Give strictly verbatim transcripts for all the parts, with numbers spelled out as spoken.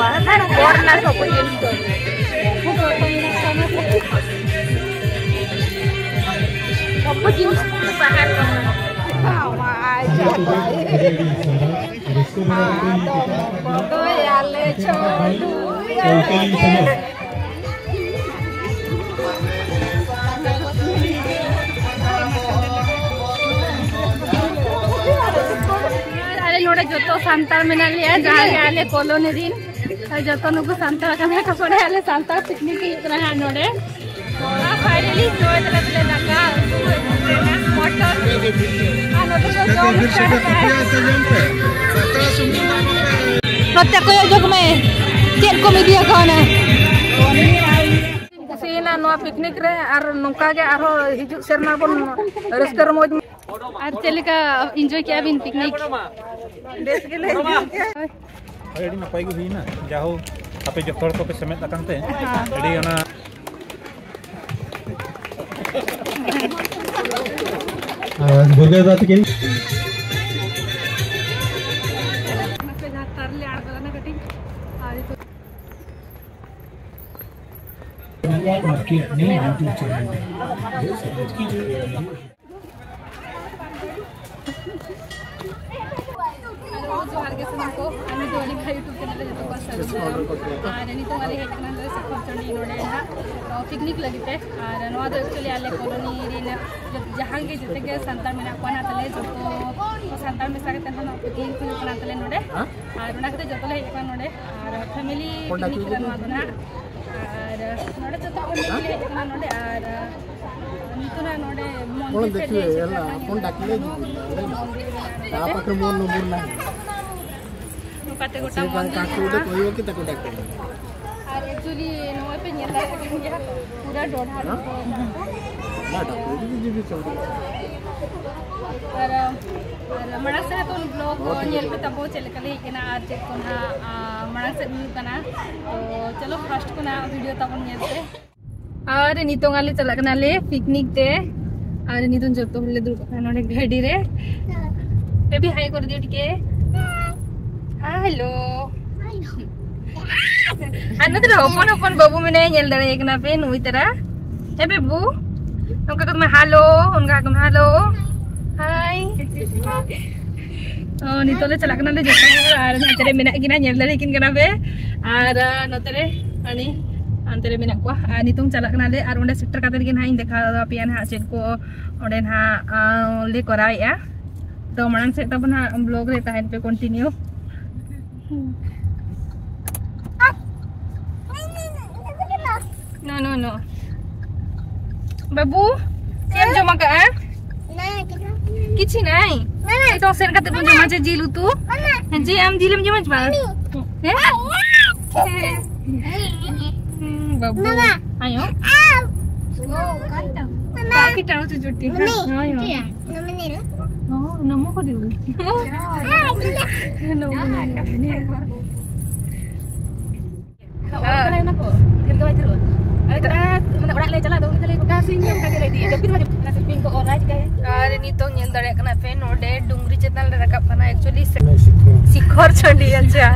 ᱵᱚᱨ ᱨᱮᱱᱟᱜ ᱥᱚᱵ ᱡᱤᱱᱤᱥ ᱠᱚ᱾ ᱥᱚᱵ ᱡᱤᱱᱤᱥ ᱠᱚ ᱵᱟᱦᱟᱨ ᱠᱚ᱾ ᱟᱫᱚᱢ ᱠᱚᱫᱚᱭᱟᱞᱮ ᱪᱷᱚᱰᱩ᱾ ᱟᱞᱮ ᱱᱚᱰᱮ ᱡᱚᱛᱚ ᱥᱟᱱᱛᱟᱲ ᱢᱮᱱᱟᱜ ᱞᱮᱭᱟ, ᱡᱟᱦᱟᱸ ᱜᱮ ᱟᱞᱮ ᱠᱚᱞᱚᱱᱤ ᱨᱤᱱ᱾ ᱟᱨ ᱡᱚᱛᱚ ᱱᱩᱠᱩ ᱥᱟᱱᱛᱟᱲ ᱠᱟᱱᱟ ᱠᱚ, ᱱᱚᱰᱮ ᱟᱞᱮ ᱥᱟᱱᱛᱟᱲ ᱯᱤᱠᱱᱤᱠ ᱦᱩᱭᱩᱜ ᱠᱟᱱᱟ ᱦᱟᱸᱜ ᱱᱚᱰᱮ᱾ ᱟᱨ finally ᱱᱚᱜᱼᱚᱭ ᱛᱟᱞᱮ ᱛᱮᱞᱮ ᱫᱟᱠᱟ ᱩᱛᱩ ᱢᱚᱴᱚᱱ᱾ ᱟᱨ ᱱᱚᱛᱮ ᱫᱚ ᱡᱚᱢ start ᱟᱠᱟᱫᱟ᱾ ᱱᱚᱛᱮ ᱠᱚᱭᱚᱜ ᱡᱚᱝ ᱢᱮ, ᱪᱮᱫ ᱠᱚᱢ ᱤᱫᱤ ᱟᱠᱟᱣᱱᱟ? ᱠᱩᱥᱤᱭᱮᱱᱟ ᱱᱚᱣᱟ ᱯᱤᱠᱱᱤᱠ ᱨᱮ, ᱟᱨ ᱱᱚᱝᱠᱟ ᱜᱮ ᱟᱨᱦᱚᱸ ᱦᱤᱡᱩᱜ ᱥᱮᱨᱢᱟ ᱵᱚᱱ ᱨᱟᱹᱥᱠᱟᱹ ᱨᱚᱢᱚᱡᱽ ᱢᱟ᱾ ᱟᱨ ᱪᱮᱫ ᱞᱮᱠᱟ enjoy ᱠᱮᱜᱼᱟ ᱵᱤᱱ ᱯᱤᱠᱱᱤᱠ? ᱵᱮᱥ ᱜᱮᱞᱮ enjoy ᱠᱮᱜᱼᱟ᱾ ᱦᱳᱭ, ᱟᱹᱰᱤ ᱱᱟᱯᱟᱭ ᱜᱮ ᱦᱩᱭᱱᱟ, ᱡᱟᱦᱳ ᱟᱯᱮ ᱡᱚᱛᱚ ᱦᱚᱲ ᱠᱚᱯᱮ ᱥᱮᱢᱮᱫ ᱟᱠᱟᱱ ᱛᱮ᱾ ᱦᱮᱸ᱾ ᱟᱹᱰᱤ ᱚᱱᱟ ᱟᱨ ᱫᱩᱨᱜᱟ ᱫᱟ ᱛᱟᱹᱠᱤᱱ᱾ ᱟᱯᱮ ᱡᱟᱦᱟᱸ ᱛᱟᱨ ᱞᱮ ᱟᱬᱜᱚ ᱞᱮᱱᱟ ᱠᱟᱹᱴᱤᱡ, ᱟᱨ ᱱᱤᱛᱚᱜ ᱟᱨᱠᱤ ᱟᱹᱰᱤ YouTube channel ᱨᱮ ᱦᱮᱞᱳ, ᱡᱚᱦᱟᱨ ᱜᱮ ᱥᱟᱱᱟᱢ ᱠᱚ᱾ ᱟᱨ ᱱᱤᱛᱚᱜ ᱟᱹᱞᱤᱧᱟᱜ YouTube channel ᱨᱮ ᱡᱚᱛᱚ ᱠᱚ ᱥᱟᱹᱜᱩᱱ ᱫᱟᱨᱟᱢ᱾ ᱟᱨ ᱱᱤᱛᱚᱜ ᱟᱞᱮ ᱦᱮᱡ ᱠᱟᱱᱟ ᱱᱚᱰᱮ ᱥᱟᱠᱷᱚᱨ ᱪᱚᱱᱰᱤ ᱱᱚᱰᱮ ᱱᱟᱦᱟᱜ, ᱚ, ᱯᱤᱠᱱᱤᱠ ᱞᱟᱹᱜᱤᱫ ᱛᱮ᱾ ᱟᱨ ᱱᱚᱣᱟ ᱫᱚ actually ᱟᱞᱮ ᱠᱚᱞᱚᱱᱤ ᱨᱮᱱ ᱡᱚ-, ᱡᱟᱦᱟᱸ ᱜᱮ ᱡᱮᱛᱮ ᱜᱮ ᱥᱟᱱᱛᱟᱲ ᱢᱮᱱᱟᱜ ᱠᱚᱣᱟ ᱱᱟᱦᱟᱜ ᱛᱟᱞᱮ, ᱡᱚᱛᱚ ᱥᱟᱱᱛᱟᱲ ᱢᱮᱥᱟ ᱠᱟᱛᱮ ᱱᱟᱦᱟᱜ ᱯᱤᱠᱱᱤᱠ ᱦᱩᱭᱩᱜ ᱠᱟᱱᱟ ᱛᱟᱞᱮ ᱱᱚᱰᱮ᱾ ᱟᱨ ᱚᱱᱟ ᱠᱷᱟᱹᱛᱤᱨ ᱡᱚᱛᱚ ᱞᱮ ᱦᱮᱡ ᱠᱟᱱᱟ ᱱᱚᱰᱮ᱾ ᱟᱨ family ᱯᱤᱠᱱᱤᱠ ᱠᱟᱱᱟ ᱱᱚᱣᱟ ᱫᱚ ᱱᱟᱦᱟᱜ᱾ ᱟᱨ ᱱᱚᱰᱮ ᱡᱚᱛᱚ family ᱞᱮ ᱦᱮᱡ ᱠᱟᱱᱟ ᱱᱚᱰᱮ᱾ ᱟᱨ ᱱᱤᱛᱚᱜ ᱱᱟᱜ ᱱᱚᱰᱮ ᱢᱚᱱᱫᱤᱨ ᱥᱮᱫ ᱞᱮ ᱦᱮᱡ ᱠᱟᱱᱟ᱾ ᱢᱚᱱᱫᱤᱨ ᱢᱮᱱᱟᱜᱼᱟ ᱱᱚᱰᱮ᱾ ᱱᱚᱝᱠᱟᱛᱮ ᱜᱚᱴᱟ ᱢᱚᱱᱫᱤᱨ ᱢᱮᱱᱟᱜᱼᱟ᱾ ᱟᱨ actually ᱱᱚᱜᱼᱚᱭ ᱯᱮ ᱧᱮᱞ ᱫᱟᱲᱮᱭᱟᱜ ᱠᱟᱱ ᱜᱮᱭᱟ, ᱯᱩᱨᱟ ᱰᱚᱰᱷᱟ ᱨᱮ ᱠᱚ ᱟᱨ, ᱟᱨ ᱢᱟᱲᱟᱝ ᱥᱮᱫ ᱦᱚᱸ vlog ᱧᱮᱞ ᱯᱮ ᱛᱟᱵᱚ, ᱪᱮᱫ ᱞᱮᱠᱟ ᱞᱮ ᱦᱮᱡ ᱠᱟᱱᱟ ᱟᱨ ᱪᱮᱫ ᱠᱚ ᱱᱟᱜ, ᱟ, ᱢᱟᱲᱟᱝ ᱥᱮᱫ ᱦᱩᱭᱩᱜ ᱠᱟᱱᱟ᱾ ᱛᱚ ᱪᱚᱞᱚ first ᱠᱷᱚᱱᱟᱜ video ᱛᱟᱵᱚᱱ ᱧᱮᱞ ᱯᱮ᱾ ᱟᱨ ᱱᱤᱛᱚᱝ ᱟᱞᱮ ᱪᱟᱞᱟᱜ ᱠᱟᱱᱟᱞᱮ ᱯᱤᱠᱱᱤᱠ ᱛᱮ᱾ ᱟᱨ ᱱᱤᱛᱚᱝ ᱡᱚᱛᱚ ᱦᱚᱲ ᱞᱮ ᱫᱩᱲᱩᱵ ᱟᱠᱟᱱᱟ ᱱᱚᱰᱮ ᱜᱟᱹᱰᱤ ᱨᱮ᱾ ᱵᱮᱵᱤ hi ᱠᱚᱨ ᱫᱤᱭᱳ ᱴᱷᱤᱠ ᱦᱮ? Hello. ᱟᱨ ᱱᱚᱛᱮ ᱨᱮ ᱦᱚᱯᱚᱱ ᱦᱚᱯᱚᱱ ᱵᱟᱹᱵᱩ ᱢᱮᱱᱟᱭᱟ, ᱧᱮᱞ ᱫᱟᱲᱮᱭᱟᱭ ᱠᱟᱱᱟ ᱯᱮ ᱱᱩᱭ ᱛᱟᱨᱟ᱾ ᱮ ᱵᱟᱹᱵᱩ, ᱚᱱᱠᱟ ᱠᱚ ᱢᱮ ᱦᱮᱞᱳ, ᱚᱱᱠᱟ ᱠᱚ ᱢᱮ ᱦᱮᱞᱳ᱾ ᱦᱟᱭ᱾ ᱚ, ᱱᱤᱛᱚᱜ ᱞᱮ ᱪᱟᱞᱟᱜ ᱠᱟᱱᱟᱞᱮ ᱡᱚᱛᱚ ᱦᱚᱲ, ᱟᱨ ᱱᱚᱛᱮ ᱨᱮ ᱢᱮᱱᱟᱜ ᱠᱤᱱᱟ, ᱧᱮᱞ ᱫᱟᱲᱮ ᱠᱤᱱ ᱠᱟᱱᱟ ᱯᱮ᱾ ᱟᱨ, ᱟ, ᱱᱚᱛᱮ ᱨᱮ ᱦᱟᱱᱤ, ᱦᱟᱱᱛᱮ ᱨᱮ ᱢᱮᱱᱟᱜ ᱠᱚᱣᱟ᱾ ᱟᱨ ᱱᱤᱛᱚᱝ ᱪᱟᱞᱟᱜ ᱠᱟᱱᱟᱞᱮ, ᱟᱨ ᱚᱸᱰᱮ ᱥᱮᱴᱮᱨ ᱠᱟᱛᱮ ᱜᱮ ᱱᱟᱦᱟᱜ ᱤᱧ ᱫᱮᱠᱷᱟᱣ ᱟᱯᱮᱭᱟ ᱱᱟᱦᱟᱜ ᱪᱮᱫ ᱠᱚ ᱚᱸᱰᱮ ᱱᱟᱦᱟᱜ, ᱟ, ᱞᱮ ᱠᱚᱨᱟᱣᱮᱫᱼᱟ᱾ ᱛᱚ ᱢᱟᱲᱟᱝ ᱥᱮᱫ ᱛᱟᱵᱚᱱ ᱦᱟᱸᱜ vlog ᱨᱮ ᱛᱟᱦᱮᱱ ᱯᱮ continue᱾ No, no, no. ᱵᱟᱹᱵᱩ, ᱪᱮᱫ ᱮᱢ ᱡᱚᱢ ᱟᱠᱟᱜᱼᱟ? ᱠᱤᱪᱷᱩ ᱱᱟᱭ᱾ ᱱᱤᱛᱚᱝ ᱥᱮᱱ ᱠᱟᱛᱮ ᱵᱚᱱ ᱡᱚᱢᱟ ᱡᱮ ᱡᱤᱞ ᱩᱛᱩ᱾ ᱦᱮᱸ, ᱡᱮ ᱟᱢ ᱡᱤᱞ ᱮᱢ ᱡᱚᱢᱟ ᱥᱮ ᱵᱟᱝ? ᱦᱮᱸ? ᱦᱩᱸ, ᱵᱟᱹᱵᱩ᱾ ᱟᱭᱳ᱾ ᱠᱤᱴᱟᱬᱩ ᱪᱩᱪᱩᱴᱤ᱾ ᱦᱳᱭ, ᱦᱳᱭ᱾ ᱱᱚᱢᱚ ᱠᱚ ᱫᱤᱵᱚ᱾ ᱱᱚᱢᱚ ᱠᱚ ᱫᱤᱵᱚ᱾ ᱚᱱᱟ ᱠᱚ ᱰᱷᱮᱨ ᱜᱮ ᱵᱟᱭ ᱰᱷᱮᱨᱚᱜᱼᱟ᱾ ᱟᱞᱮ ᱫᱚ ᱚᱱᱟ, ᱢᱟᱱᱮ, ᱚᱲᱟᱜ ᱞᱮ ᱪᱟᱞᱟᱜ ᱫᱚ ᱩᱱ ᱜᱮᱞᱮ ᱜᱚᱴᱟ ᱥᱤᱧ ᱜᱮ ᱚᱱᱠᱟ ᱜᱮᱞᱮ ᱤᱫᱤᱭᱟ᱾ ᱡᱟᱹᱯᱤᱫ ᱢᱟ ᱡᱟᱹᱯᱤᱫ, ᱚᱱᱟ ᱥᱤᱞᱯᱤᱧ ᱠᱚ ᱚᱨᱟ ᱪᱤᱠᱟᱹᱭᱟ? ᱟᱨ ᱱᱤᱛᱚᱝ ᱧᱮᱞ ᱫᱟᱲᱮᱭᱟᱜ ᱠᱟᱱᱟ ᱯᱮ ᱱᱚᱰᱮ ᱰᱩᱝᱨᱤ ᱪᱮᱛᱟᱱ ᱞᱮ ᱨᱟᱠᱟᱵ ᱠᱟᱱᱟ᱾ Actually ᱥᱤᱠᱷᱚᱨ ᱪᱚᱱᱰᱤ, ᱟᱪᱪᱷᱟ,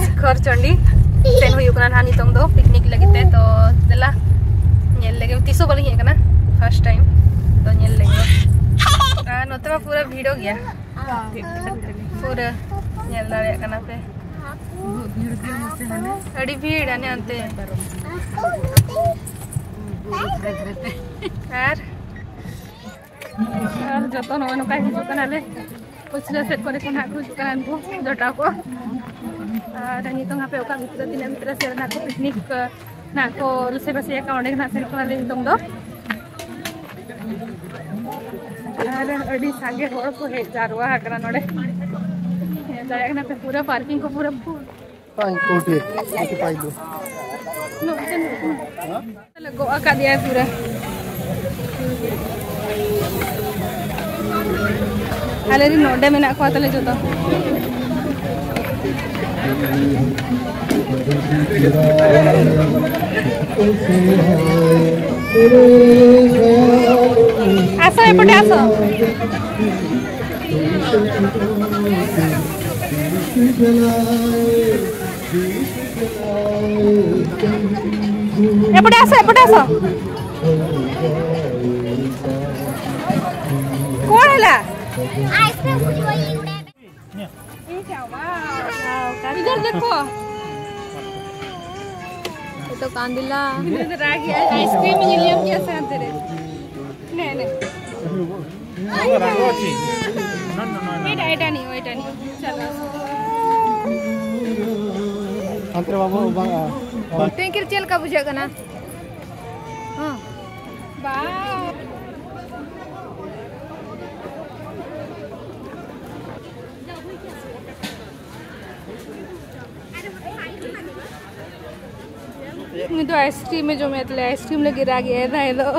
ᱥᱤᱠᱷᱚᱨ ᱪᱚᱱᱰᱤ ᱥᱮᱱ ᱦᱩᱭᱩᱜ ᱠᱟᱱᱟ ᱱᱟᱦᱟᱜ ᱱᱤᱛᱚᱝ ᱫᱚ picnic ᱞᱟᱹᱜᱤᱫ ᱛᱮ᱾ ᱛᱚ ᱫᱮᱞᱟ ᱧᱮᱞ ᱞᱮᱜᱮ, ᱛᱤᱥ ᱦᱚᱸ ᱵᱟᱹᱞᱤᱧ ᱦᱮᱡ ᱟᱠᱟᱱᱟ, first time᱾ ᱛᱚ ᱧᱮᱞ ᱞᱮᱜᱮ᱾ ᱟᱨ ᱱᱚᱛᱮ ᱢᱟ ᱯᱩᱨᱟᱹ ᱵᱷᱤᱲ ᱜᱮᱭᱟ, ᱯᱩᱨᱟᱹ ᱧᱮᱞ ᱫᱟᱲᱮᱭᱟᱜ ᱠᱟᱱᱟ ᱯᱮ᱾ ᱟᱹᱰᱤ ᱵᱷᱤᱲ ᱦᱟᱱᱮ ᱦᱟᱱᱛᱮ᱾ ᱟᱨ, ᱟᱨ ᱡᱚᱛᱚ ᱱᱚᱜᱼᱚᱭ ᱱᱚᱝᱠᱟ ᱦᱤᱡᱩᱜ ᱠᱟᱱᱟᱞᱮ᱾ ᱯᱟᱹᱪᱷᱞᱟᱹ ᱥᱮᱫ ᱠᱚᱨᱮ ᱠᱚ ᱱᱟᱦᱟᱜ ᱠᱚ ᱦᱤᱡᱩᱜ ᱠᱟᱱᱟ ᱩᱱᱠᱩ ᱡᱚᱴᱟᱣ ᱠᱚ᱾ ᱟᱨ ᱱᱤᱛᱚᱝ ᱦᱟᱯᱮ ᱚᱠᱟ ᱵᱷᱤᱛᱨᱤ, ᱛᱤᱱᱟᱹᱜ ᱵᱷᱤᱛᱨᱤ ᱥᱮᱫ ᱨᱮ ᱱᱟᱦᱟᱜ ᱠᱚ picnic ᱱᱟᱦᱟᱜ ᱠᱚ ᱨᱩᱥᱮ ᱵᱟᱥᱮᱭᱟᱠᱟᱫ, ᱚᱸᱰᱮ ᱜᱮ ᱱᱟᱦᱟᱜ ᱥᱮᱱ ᱠᱟᱱᱟᱞᱮ ᱱᱤᱛᱚᱝ ᱫᱚ᱾ ᱟᱨ ᱟᱹᱰᱤ ᱥᱟᱸᱜᱮ ᱦᱚᱲ ᱠᱚ ᱦᱮᱡ ᱡᱟᱨᱣᱟ ᱟᱠᱟᱱᱟ ᱱᱚᱰᱮ᱾ ᱧᱮᱞ ᱫᱟᱲᱮᱭᱟᱜ ᱠᱟᱱᱟ ᱯᱮ, ᱯᱩᱨᱟᱹ parking ᱠᱚ ᱯᱩᱨᱟᱹ full᱾ ᱵᱟᱝ, ᱠᱩᱞᱴᱤ, ᱠᱩᱞᱴᱤ ᱯᱟᱭᱞᱩ᱾ ᱱᱚᱛᱮ ᱱᱚᱛᱮ᱾ ᱛᱟᱦᱞᱮ ᱜᱚᱜ ᱟᱠᱟᱫᱮᱭᱟᱭ ᱯᱩᱨᱟᱹ᱾ ᱟᱞᱮ ᱨᱮᱱ ᱱᱚᱰᱮ ᱢᱮᱱᱟᱜ ᱠᱚᱣᱟ ᱛᱟᱞᱮ ᱡᱚᱛᱚ᱾ ᱟᱥᱚ ᱮᱯᱚᱴᱮ ᱟᱥᱚ᱾ ଏପଟେ ଆସ, ଏପଟେ ଆସ। କୁଆଡେ ହେଲା? ଇଏ क्या हुआ? ଇଏ क्या हुआ? ଇଏ क्या हुआ? ଇଏ ତ କାନ୍ଦିଲା। ଇଏ ତ ରାଗି ଆଇସ୍କ୍ରିମ ଇଏ ଲେମ୍ କିଆ ସାଥରେ। ନେ, ନେ। ରାଗ ଅଛି। ନା, ନା, ନା, ନା। ଏଇଟା, ଏଇଟା ନିଅ, ଏଇଟା ନିଅ। ଚାଲ, ଆସ। ᱚᱱᱛᱮ ᱨᱮ ᱵᱟᱵᱚ, ᱵᱟᱝ, ᱵᱟᱝ᱾ ᱴᱩᱭᱤᱝᱠᱞ ᱪᱮᱫ ᱞᱮᱠᱟ ᱵᱩᱡᱷᱟᱹᱜ ᱠᱟᱱᱟ? ᱦᱮᱸ᱾ ᱵᱟ᱾ ᱩᱱᱤ ᱫᱚ ᱟᱭᱤᱥᱠᱨᱤᱢ ᱮ ᱡᱚᱢᱮᱫ ᱛᱟᱞᱮᱭᱟ, ᱟᱭᱤᱥᱠᱨᱤᱢ ᱞᱟᱹᱜᱤᱫ ᱨᱟᱜ ᱮᱫᱟᱭ ᱫᱚ᱾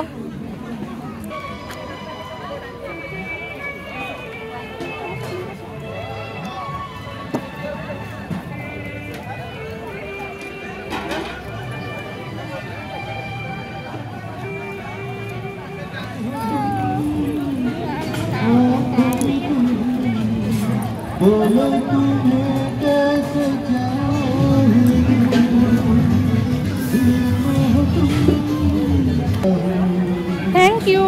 Thank you.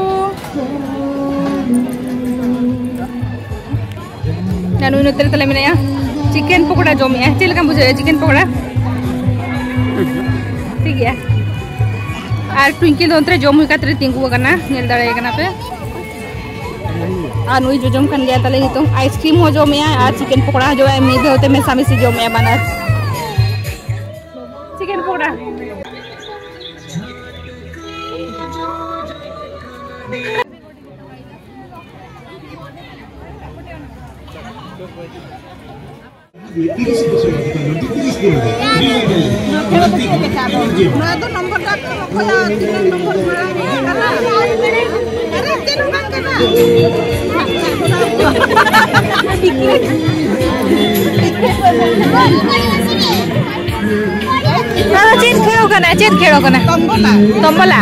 ᱱᱩᱭ ᱱᱚᱛᱮ ᱨᱮ ᱛᱟᱞᱮ ᱢᱮᱱᱟᱭᱟ, ᱪᱤᱠᱮᱱ ᱯᱚᱠᱚᱲᱟ ᱡᱚᱢᱮᱜᱼᱟ᱾ ᱪᱮᱫ ᱞᱮᱠᱟᱢ ᱵᱩᱡᱷᱟᱹᱣᱮᱫᱼᱟ ᱪᱤᱠᱮᱱ ᱯᱚᱠᱚᱲᱟ? ᱴᱷᱤᱠ ᱜᱮᱭᱟ᱾ ᱟᱨ ᱴᱩᱭᱤᱝᱠᱞ ᱫᱚ ᱚᱱᱛᱮ ᱨᱮ ᱡᱚᱢ ᱦᱩᱭ ᱠᱟᱛᱮ ᱨᱮ ᱛᱤᱸᱜᱩ ᱟᱠᱟᱱᱟ, ᱧᱮᱞ ᱫᱟᱲᱮᱭᱟᱭ ᱠᱟᱱᱟ ᱯᱮ᱾ ᱟᱨ ᱱᱩᱭ ᱡᱚᱡᱚᱢ ᱠᱟᱱ ᱜᱮᱭᱟ ᱛᱟᱞᱮ ᱱᱤᱛᱚᱝ᱾ ᱟᱭᱤᱥᱠᱨᱤᱢ ᱦᱚᱸ ᱡᱚᱢᱮᱜᱼᱟ ᱟᱨ ᱪᱤᱠᱮᱱ ᱯᱚᱠᱚᱲᱟ ᱦᱚᱸ ᱡᱚᱢᱮᱜᱼᱟ, ᱢᱤᱫ ᱫᱷᱟᱣ ᱛᱮ ᱢᱮᱥᱟᱢᱤᱥᱤ ᱡᱚᱢᱮᱜᱼᱟ ᱵᱟᱱᱟᱨ᱾ ᱪᱤᱠᱮᱱ ᱯᱚᱠᱚᱲᱟ᱾ ᱱᱚᱣᱟ ᱫᱚ ᱱᱚᱢᱵᱚᱨ ᱫᱚ ᱚᱠᱚᱭᱟᱜ ᱛᱤᱱᱟᱹᱜ ᱱᱚᱢᱵᱚᱨ ᱢᱟᱲᱟᱝ ᱨᱮ ᱠᱟᱱᱟ? ᱟᱨᱮ, ᱪᱮᱫ ᱦᱚᱸ ᱵᱟᱝ ᱠᱟᱱᱟ᱾ ᱱᱚᱣᱟ ᱫᱚ ᱪᱮᱫ ᱠᱷᱮᱞ ᱠᱟᱱᱟ? ᱪᱮᱫ ᱠᱷᱮᱞ ᱠᱟᱱᱟ? ᱛᱚᱢᱵᱚᱞᱟ᱾ ᱛᱚᱢᱵᱚᱞᱟ?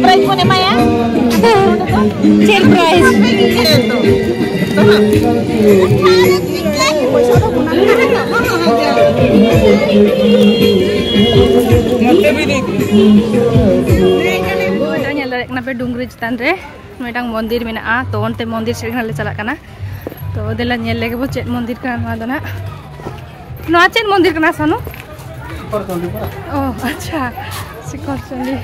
ᱯᱨᱟᱭᱤᱡᱽ ᱵᱚᱱ ᱮᱢᱟᱭᱟ᱾ ᱪᱮᱫ ᱯᱨᱟᱭᱤᱡᱽ? ᱦᱮᱸ ᱛᱚ᱾ ᱧᱮᱞ ᱫᱟᱲᱮᱭᱟᱜ ᱠᱟᱱᱟ ᱯᱮ, ᱰᱩᱝᱨᱤ ᱪᱮᱛᱟᱱ ᱨᱮ ᱢᱤᱫᱴᱟᱝ ᱢᱚᱱᱫᱤᱨ ᱢᱮᱱᱟᱜᱼᱟ᱾ ᱛᱚ ᱚᱱᱛᱮ ᱢᱚᱱᱫᱤᱨ ᱥᱮᱫ ᱜᱮ ᱱᱟᱜ ᱞᱮ ᱪᱟᱞᱟᱜ ᱠᱟᱱᱟ᱾ ᱛᱚ ᱫᱮᱞᱟ ᱧᱮᱞ ᱞᱮᱜᱮ ᱵᱚ ᱪᱮᱫ ᱢᱚᱱᱫᱤᱨ ᱠᱟᱱᱟ ᱱᱚᱣᱟ ᱫᱚ ᱱᱟᱜ᱾ ᱱᱚᱣᱟ ᱪᱮᱫ ᱢᱚᱱᱫᱤᱨ ᱠᱟᱱᱟ ᱥᱟᱱᱩ? ᱚ ᱟᱪᱪᱷᱟ, ᱥᱤᱠᱷᱚᱨ ᱪᱚᱱᱰᱤ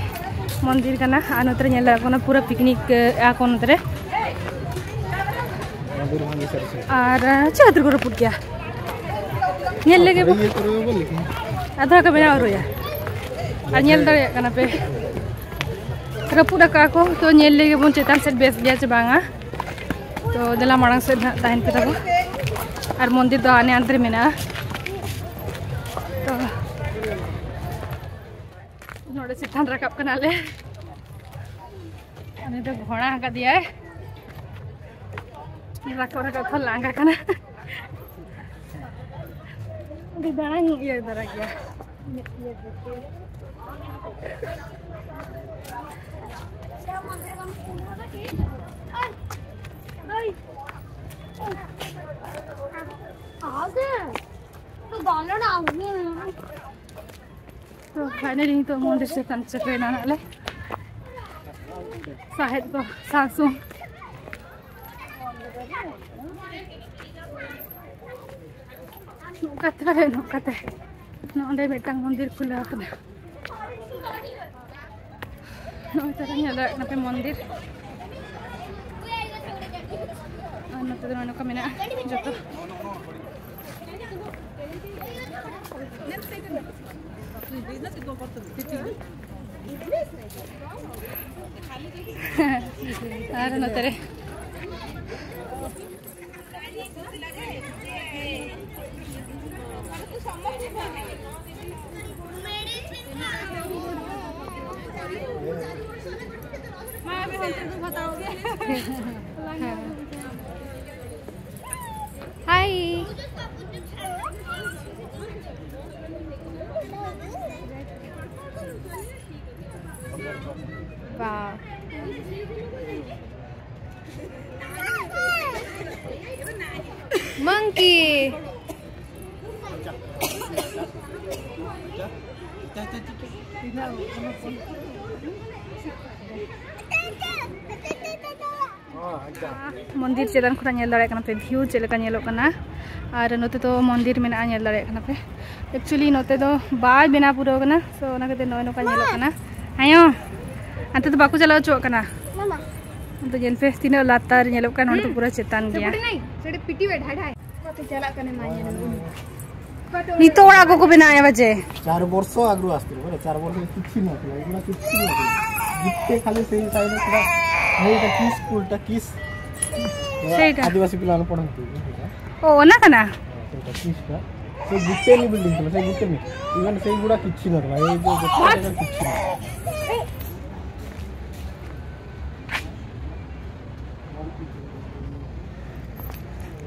ᱢᱚᱱᱫᱤᱨ ᱠᱟᱱᱟ᱾ ᱟᱨ ᱱᱚᱛᱮ ᱨᱮ ᱧᱮᱞ ᱫᱟᱲᱮᱭᱟᱜ ᱠᱟᱱᱟ ᱯᱩᱨᱟᱹ ᱯᱤᱠᱱᱤᱠ ᱮᱫᱟ ᱠᱚ ᱱᱚᱛᱮ ᱨᱮ᱾ ᱟᱨ ᱪᱮᱫ ᱠᱷᱟᱹᱛᱤᱨ ᱠᱚ ᱨᱟᱹᱯᱩᱫ ᱠᱮᱭᱟ? ᱧᱮᱞ ᱞᱮᱜᱮ ᱵᱚ᱾ ᱟᱫᱚ ᱠᱚ ᱵᱮᱱᱟᱣ ᱨᱩᱭᱟ᱾ ᱟᱨ ᱧᱮᱞ ᱫᱟᱲᱮᱭᱟᱜ ᱠᱟᱱᱟ ᱯᱮ, ᱨᱟᱹᱯᱩᱫ ᱟᱠᱟᱫ ᱠᱚ᱾ ᱛᱚ ᱧᱮᱞ ᱞᱮᱜᱮ ᱵᱚᱱ ᱪᱮᱛᱟᱱ ᱥᱮᱫ ᱵᱮᱥ ᱜᱮᱭᱟ ᱪᱮ ᱵᱟᱝᱟ᱾ ᱛᱚ ᱫᱮᱞᱟ ᱢᱟᱲᱟᱝ ᱥᱮᱫ ᱱᱟᱜ ᱛᱟᱦᱮᱱ ᱯᱮ ᱛᱟᱵᱚ᱾ ᱟᱨ ᱢᱚᱱᱫᱤᱨ ᱫᱚ ᱦᱟᱱᱮ ᱦᱟᱱᱛᱮ ᱨᱮ ᱢᱮᱱᱟᱜᱼᱟ᱾ ᱛᱚ ᱱᱚᱰᱮ ᱪᱮᱛᱟᱱ ᱨᱟᱠᱟᱵ ᱠᱟᱱᱟᱞᱮ᱾ ᱩᱱᱤ ᱫᱚ ᱜᱷᱚᱲᱟ ᱟᱠᱟᱫᱮᱭᱟᱭ᱾ ᱨᱟᱠᱟᱵ ᱨᱟᱠᱟᱵ ᱠᱷᱚᱱ ᱞᱟᱸᱜᱟ ᱠᱟᱱᱟ᱾ ᱟᱹᱰᱤ ᱫᱟᱬᱟᱧ ᱤᱭᱟᱹ ᱫᱷᱟᱨᱟ ᱜᱮᱭᱟ᱾ ᱛᱚ ᱯᱷᱟᱭᱱᱟᱞᱤ ᱱᱤᱛᱚᱜ ᱢᱚᱱᱫᱤᱨ ᱪᱮᱛᱟᱱ ᱥᱮᱴᱮᱨ ᱮᱱᱟ ᱞᱮ᱾ ᱥᱟᱦᱮᱫ ᱠᱚ ᱥᱟᱥᱩ ᱱᱚᱝᱠᱟᱛᱮ ᱱᱚᱝᱠᱟᱛᱮ ᱱᱚᱰᱮ ᱢᱤᱫᱴᱟᱝ ᱢᱚᱱᱫᱤᱨ ᱠᱷᱩᱞᱟᱹᱣ ᱟᱠᱟᱱᱟ᱾ ᱱᱚᱜᱼᱚᱭ ᱛᱚᱵᱮ ᱧᱮᱞ ᱫᱟᱲᱮᱭᱟᱜ ᱠᱟᱱᱟ ᱯᱮ ᱢᱚᱱᱫᱤᱨ᱾ ᱟᱨ ᱱᱚᱛᱮ ᱫᱚ ᱱᱚᱜᱼᱚᱭ ᱱᱚᱝᱠᱟ ᱢᱮᱱᱟᱜᱼᱟ ᱡᱚᱛᱚ᱾ ᱟᱨ ᱱᱚᱛᱮ ᱨᱮ ᱦᱟᱭ᱾ ᱵᱟ᱾ Monkey. ᱢᱚᱱᱫᱤᱨ ᱪᱮᱛᱟᱱ ᱠᱷᱚᱱᱟᱜ ᱧᱮᱞ ᱫᱟᱲᱮᱭᱟᱜ ᱠᱟᱱᱟ ᱯᱮ, ᱵᱷᱤᱭᱩ ᱪᱮᱫ ᱞᱮᱠᱟ ᱧᱮᱞᱚᱜ ᱠᱟᱱᱟ᱾ ᱟᱨ ᱱᱚᱛᱮ ᱫᱚ ᱢᱚᱱᱫᱤᱨ ᱢᱮᱱᱟᱜᱼᱟ, ᱧᱮᱞ ᱫᱟᱲᱮᱭᱟᱜ ᱠᱟᱱᱟ ᱯᱮ᱾ ᱮᱠᱪᱩᱭᱮᱞᱤ ᱱᱚᱛᱮ ᱫᱚ ᱵᱟᱭ ᱵᱮᱱᱟᱣ ᱯᱩᱨᱟᱹᱣ ᱠᱟᱱᱟ, ᱥᱳ ᱚᱱᱟ ᱠᱷᱟᱹᱛᱤᱨ ᱱᱚᱜᱼᱚᱭ ᱱᱚᱝᱠᱟ ᱧᱮᱞᱚᱜ ᱠᱟᱱᱟ᱾ ᱟᱭᱳ, ᱚᱱᱛᱮ ᱫᱚ ᱵᱟᱠᱚ ᱪᱟᱞᱟᱣ ᱦᱚᱪᱚᱣᱟᱜ ᱠᱟᱱᱟ᱾ ᱚᱱᱛᱮ ᱧᱮᱞ ᱯᱮ, ᱛᱤᱱᱟᱹᱜ ᱞᱟᱛᱟᱨ ᱧᱮᱞᱚᱜ ᱠᱟᱱᱟ, ᱱᱚᱸᱰᱮ ᱫᱚ ᱯᱩᱨᱟᱹ ᱪᱮᱛᱟᱱ ᱜᱮᱭᱟ᱾ ᱱᱤᱛᱚᱜ ᱚᱲᱟᱜ ᱠᱚᱠᱚ ᱵᱮᱱᱟᱣᱮᱫᱼᱟ ᱵᱟᱡᱮ᱾ ᱪᱟᱨ ବର୍ଷ ଆଗରୁ ଆସିଥିଲୁ, ମାନେ ଚାର ବର୍ଷ କିଛି ନଥିଲା, ଏଗୁଡ଼ା କିଛି ନଥିଲା। ଗୋଟେ ଖାଲି ସେଇ ଟାଇମ୍ରେ ପୁରା ଏଇଟା କିସ୍ ସ୍କୁଲଟା, କିସ୍ ସେଇଟା। ଆଦିବାସୀ ପିଲାମାନେ ପଢ଼ନ୍ତି। ᱳ, ᱚᱱᱟ ᱠᱟᱱᱟ? ସେଇଟା କିସ୍ଟା। ସେ ଗୋଟେ ନି ବିଲ୍ଡିଂ ଥିଲା, ସେ ଗୋଟେ ନି। ଇଭେନ୍ ସେଇଗୁଡ଼ା କିଛି ନଥିଲା, ଏଇ ଯୋଉ ଗୋଟେ ଜାଗା କିଛି ନଥିଲା।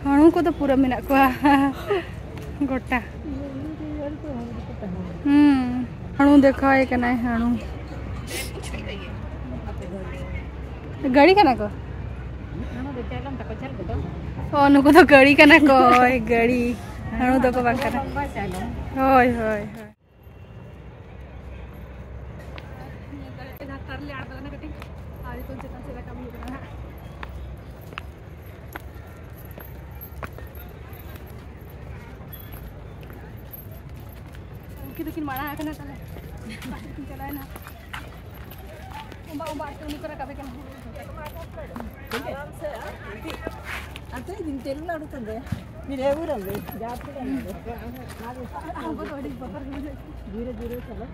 ᱦᱟᱹᱬᱩ ᱠᱚᱫᱚ ᱯᱩᱨᱟᱹ ᱢᱮᱱᱟᱜ ᱠᱚᱣᱟ ᱜᱚᱴᱟ᱾ ᱦᱩᱸ, ᱦᱟᱹᱬᱩ ᱫᱮᱠᱷᱟᱣᱟᱭ ᱠᱟᱱᱟᱭ, ᱦᱟᱹᱬᱩ᱾ ᱜᱟᱹᱲᱤ ᱠᱟᱱᱟ ᱠᱚ? ᱚ, ᱱᱩᱠᱩ ᱫᱚ ᱜᱟᱹᱲᱤ ᱠᱟᱱᱟ ᱠᱚ, ᱦᱳᱭ, ᱜᱟᱹᱲᱤ᱾ ᱦᱟᱹᱬᱩ ᱫᱚᱠᱚ ᱵᱟᱝ ᱠᱟᱱᱟ᱾ ᱦᱳᱭ, ᱦᱳᱭ, ᱦᱳᱭ᱾ ᱞᱟᱛᱟᱨ ᱞᱮ ᱟᱬᱜᱚ ᱞᱮᱱᱟ ᱠᱟᱹᱴᱤᱡ, ᱟᱨ ᱱᱤᱛᱚᱝ ᱪᱮᱛᱟᱱ ᱥᱮᱫ ᱨᱟᱠᱟᱵ ᱦᱩᱭᱩᱜ ᱠᱟᱱᱟ ᱦᱟᱸᱜ᱾ ᱩᱱᱠᱤᱱ ᱫᱚᱠᱤᱱ ᱢᱟᱲᱟᱝ ᱟᱠᱟᱱᱟ, ᱛᱟᱦᱞᱮ ᱚᱠᱟ ᱥᱮᱫ ᱠᱤᱱ ᱪᱟᱞᱟᱣᱮᱱᱟ? ᱚᱢᱵᱟ, ᱚᱢᱵᱟ, ᱟᱨ ᱩᱱᱤ ᱠᱚ ᱨᱟᱠᱟᱵᱮ ᱠᱟᱱᱟ᱾ ᱟᱨ ᱛᱮ ᱫᱤᱱ ᱛᱮᱞ ᱞᱟᱹᱰᱩ ᱛᱚᱵᱮ᱾ ᱵᱤᱨᱮ ᱵᱩᱨᱟᱢ ᱵᱮ, ᱡᱟ ᱛᱮ ᱞᱟᱹᱰᱩ᱾ ᱟᱵᱚ ᱫᱚ ᱟᱹᱰᱤ ᱵᱚᱛᱚᱨ ᱜᱮ ᱵᱩᱡᱷᱟᱹᱜ ᱠᱟᱱᱟ᱾ ᱫᱷᱤᱨᱮ ᱫᱷᱤᱨᱮ ᱪᱟᱞᱟᱜ᱾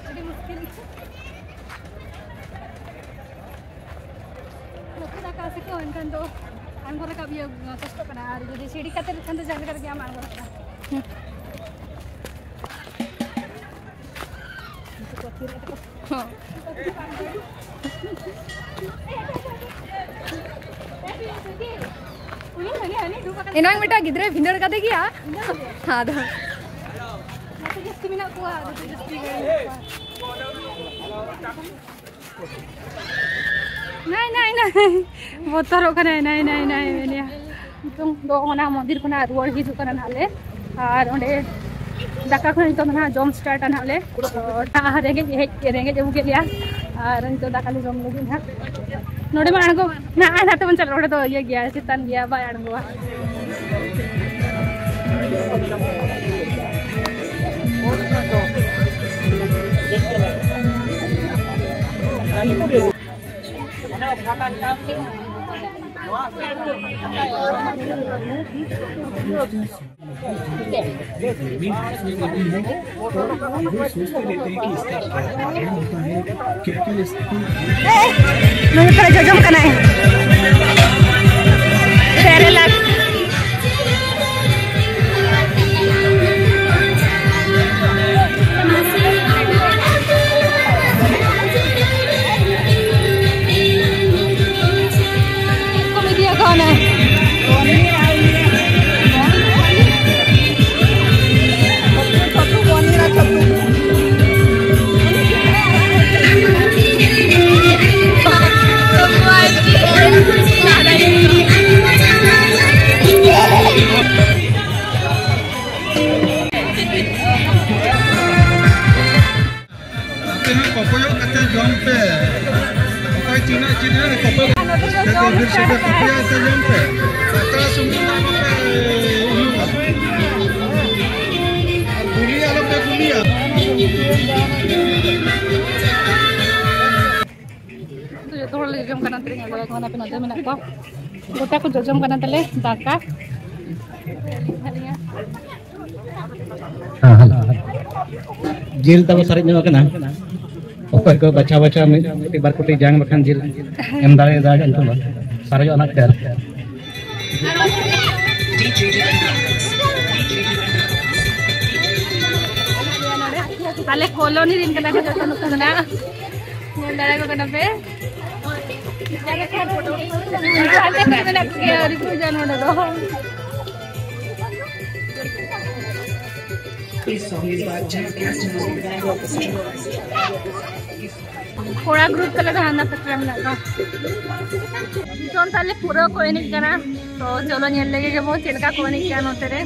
ᱟᱹᱰᱤ ᱢᱩᱥᱠᱤᱞ᱾ ᱞᱚᱠᱠᱷᱚ ᱫᱟᱠᱟ ᱥᱮ ᱠᱚ, ᱮᱱᱠᱷᱟᱱ ᱫᱚ ᱟᱬᱜᱚ ᱨᱟᱠᱟᱵ ᱤᱭᱟᱹ ᱠᱚᱥᱴᱚᱜ ᱠᱟᱱᱟ, ᱟᱨ ᱡᱩᱫᱤ ᱥᱤᱲᱤ ᱠᱟᱛᱮ ᱞᱮᱠᱷᱟᱱ ᱫᱚ ᱡᱟᱦᱟᱸ ᱞᱮᱠᱟ ᱨᱮᱜᱮ ᱟᱢ ᱟᱬᱜᱚ ᱨᱟᱠᱟᱵ᱾ ᱮᱱᱟᱝ ᱢᱤᱫᱴᱟᱝ ᱜᱤᱫᱽᱨᱟᱹᱭ ᱵᱷᱤᱸᱫᱟᱹᱲ ᱠᱟᱫᱮ ᱜᱮᱭᱟ᱾ ᱟᱫᱚ ᱢᱮᱱᱟᱜ ᱠᱚᱣᱟ, ᱟᱫᱚ ᱡᱟᱹᱥᱛᱤ ᱜᱮ ᱢᱮᱱᱟᱜ ᱠᱚᱣᱟ᱾ ᱱᱟᱭ, ᱱᱟᱭ, ᱱᱟᱭ᱾ ᱵᱚᱛᱚᱨᱚᱜ ᱠᱟᱱᱟᱭ, ᱱᱟᱭ, ᱱᱟᱭ, ᱱᱟᱭ, ᱢᱮᱱᱮᱭᱟ᱾ ᱱᱤᱛᱚᱝ ᱫᱚ ᱚᱱᱟ ᱢᱚᱱᱫᱤᱨ ᱠᱷᱚᱱᱟᱜ ᱨᱩᱣᱟᱹᱲ ᱦᱤᱡᱩᱜ ᱠᱟᱱᱟ ᱱᱟᱦᱟᱜ ᱞᱮ᱾ ᱟᱨ ᱚᱸᱰᱮ ᱫᱟᱠᱟ ᱠᱚ ᱱᱤᱛᱚᱝ ᱫᱚ ᱱᱟᱦᱟᱜ ᱡᱚᱢ start ᱟ ᱱᱟᱦᱟᱜ ᱞᱮ᱾ ᱛᱚ, ᱨᱮᱸᱜᱮᱡ ᱦᱮᱡ, ᱨᱮᱸᱜᱮᱡ ᱟᱹᱜᱩ ᱠᱮᱫ ᱞᱮᱭᱟ᱾ ᱟᱨ ᱱᱤᱛᱚᱜ ᱫᱟᱠᱟ ᱞᱮ ᱡᱚᱢ ᱞᱟᱹᱜᱤᱫ ᱱᱟᱦᱟᱜ᱾ ᱱᱚᱰᱮ ᱢᱟ ᱟᱬᱜᱚ, ᱱᱟᱦᱟᱜ ᱟᱨ ᱱᱟᱛᱮ ᱵᱚᱱ ᱪᱟᱞᱟᱜᱼᱟ, ᱚᱸᱰᱮ ᱫᱚ ᱤᱭᱟᱹ ᱜᱮᱭᱟ, ᱪᱮᱛᱟᱱ ᱜᱮᱭᱟ, ᱵᱟᱭ ᱟᱬᱜᱚᱣᱟ᱾ ᱱᱩᱭ ᱯᱮ ᱡᱚᱡᱚᱢ ᱠᱟᱱᱟᱭ᱾ ᱥᱮᱨᱮᱞᱟᱠ᱾ ᱠᱚᱢ ᱤᱫᱤᱭᱟ ᱠᱚ ᱚᱱᱮ᱾ ᱟᱯᱮ ᱦᱚᱸ ᱠᱚᱠᱚᱭᱚᱜ ᱠᱟᱛᱮ ᱡᱚᱢ ᱯᱮ᱾ ᱚᱠᱚᱭ ᱛᱤᱱᱟᱹᱜ ᱪᱮᱫ ᱨᱮ ᱠᱚᱠᱚᱭ ᱠᱟᱛᱮ ᱡᱚᱢ ᱯᱮ᱾ ᱫᱟᱠᱟ ᱥᱩᱢᱩᱝ ᱫᱚ ᱟᱞᱚᱯᱮ ᱩᱭᱩᱝᱟ᱾ ᱟᱨ ᱜᱩᱞᱤ ᱟᱞᱚᱯᱮ ᱜᱩᱞᱤᱭᱟ᱾ ᱡᱚᱛᱚ ᱦᱚᱲ ᱞᱮ ᱡᱚᱡᱚᱢ ᱠᱟᱱᱟ, ᱛᱤᱱᱟᱹᱜ ᱜᱟᱱ ᱟᱯᱮ ᱱᱚᱛᱮ ᱢᱮᱱᱟᱜ ᱠᱚᱣᱟ, ᱜᱚᱴᱟ ᱠᱚ ᱡᱚᱡᱚᱢ ᱠᱟᱱᱟ ᱛᱟᱞᱮ ᱫᱟᱠᱟ᱾ ᱦᱮᱸ, ᱦᱮᱸ᱾ ᱡᱤᱞ ᱛᱟᱵᱚ ᱥᱟᱨᱮᱡ ᱧᱚᱜ ᱟᱠᱟᱱᱟ᱾ ᱚᱠᱚᱭ ᱠᱚ ᱵᱟᱪᱷᱟᱣ ᱵᱟᱪᱷᱟᱣ ᱢᱤᱫ ᱠᱩᱴᱤ ᱵᱟᱨ ᱠᱩᱴᱤ ᱡᱟᱝ ᱵᱟᱠᱷᱟᱱ ᱡᱤᱞ ᱮᱢ ᱫᱟᱲᱮᱭᱟᱫᱟ, ᱮᱱᱠᱷᱟᱱ ᱫᱚ ᱥᱟᱨᱮᱡᱚᱜᱼᱟ ᱱᱟᱜ ᱛᱮ᱾ ᱟᱞᱮ ᱠᱚᱞᱚᱱᱤ ᱨᱮᱱ ᱠᱟᱱᱟ ᱠᱚ ᱡᱚᱛᱚ ᱱᱩᱠᱩ ᱫᱚ ᱱᱟᱜ᱾ ᱧᱮᱞ ᱫᱟᱲᱮ ᱠᱚ ᱠᱟᱱᱟ ᱯᱮ᱾ ᱦᱟᱱᱛᱮ ᱠᱚ ᱢᱮᱱᱟᱜ ᱠᱚᱜᱮᱭᱟ, ᱟᱹᱣᱨᱤ ᱠᱚ ᱦᱤᱡᱩᱜᱼᱟ ᱱᱚᱰᱮ ᱫᱚ᱾ This song is by Jam Cast and Orchestra. ᱠᱚᱲᱟ ᱜᱨᱩᱯ ᱛᱟᱞᱮ ᱫᱚ ᱦᱟᱱᱟ ᱯᱟᱛᱨᱟ ᱢᱮᱱᱟᱜ ᱠᱚᱣᱟ᱾ ᱱᱤᱛᱚᱝ ᱛᱟᱞᱮ ᱯᱩᱨᱟᱹ ᱠᱚ ᱮᱱᱮᱡ ᱠᱟᱱᱟ᱾ ᱛᱚ ᱪᱚᱞᱚ ᱧᱮᱞ ᱞᱮᱜᱮ ᱜᱮᱵᱚᱱ ᱪᱮᱫ ᱞᱮᱠᱟ ᱠᱚ ᱮᱱᱮᱡ ᱠᱟᱱᱟ ᱱᱚᱛᱮ ᱨᱮ᱾